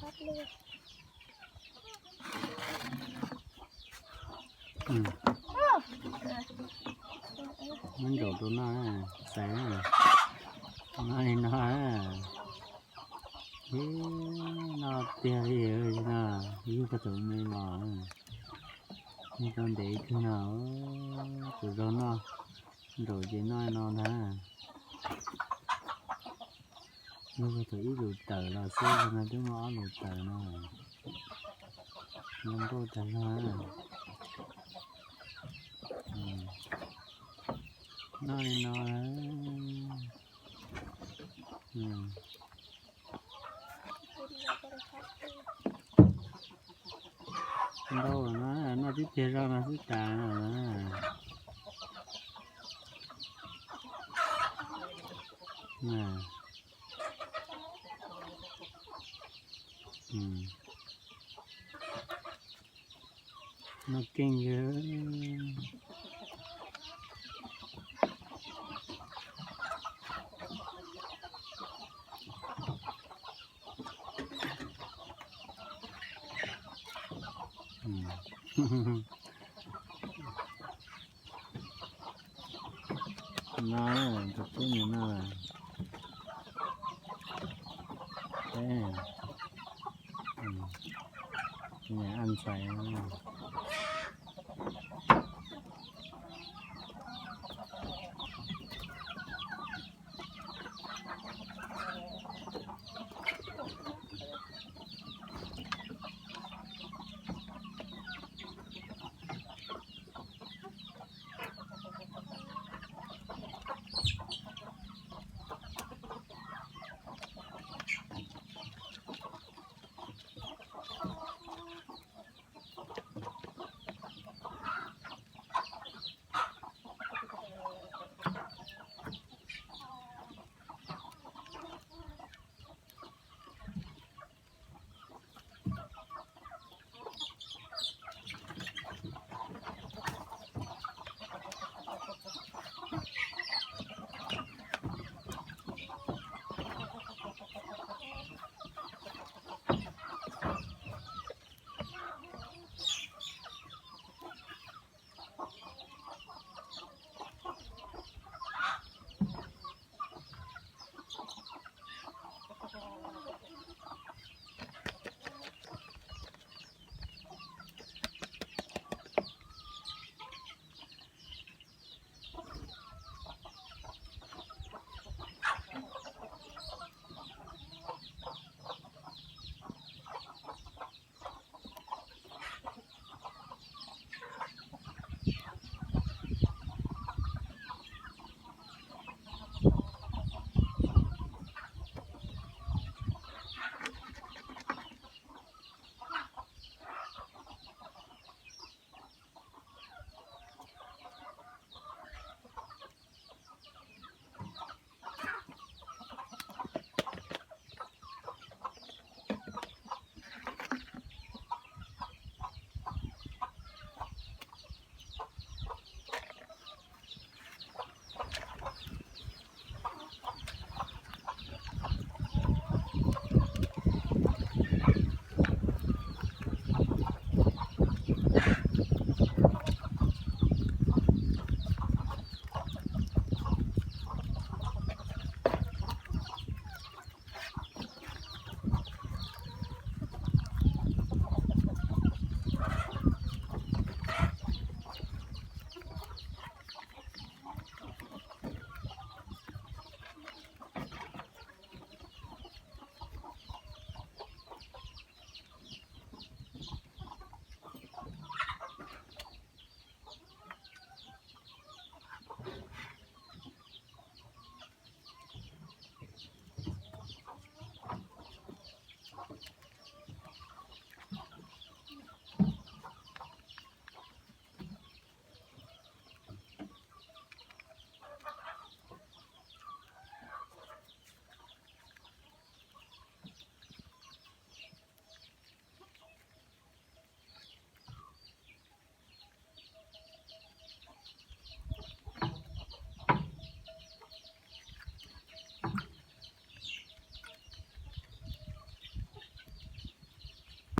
Muab nraum rau no, xaiv no li no. Ib, noj tiag li no, yug paj thaum me los, yug tau ntev kawg no, tus zaug noj nraum ces noj no ntag. Yug paj thaum ib lus tawm los xwb, no twb muaj ob lus tawm no. Zoo nkauj tag no. Noj li no. Ntau no, noj tib pliag zog no xwb tas no. Noj keej yog. No, tus tub nws no. Nws ntxhais no.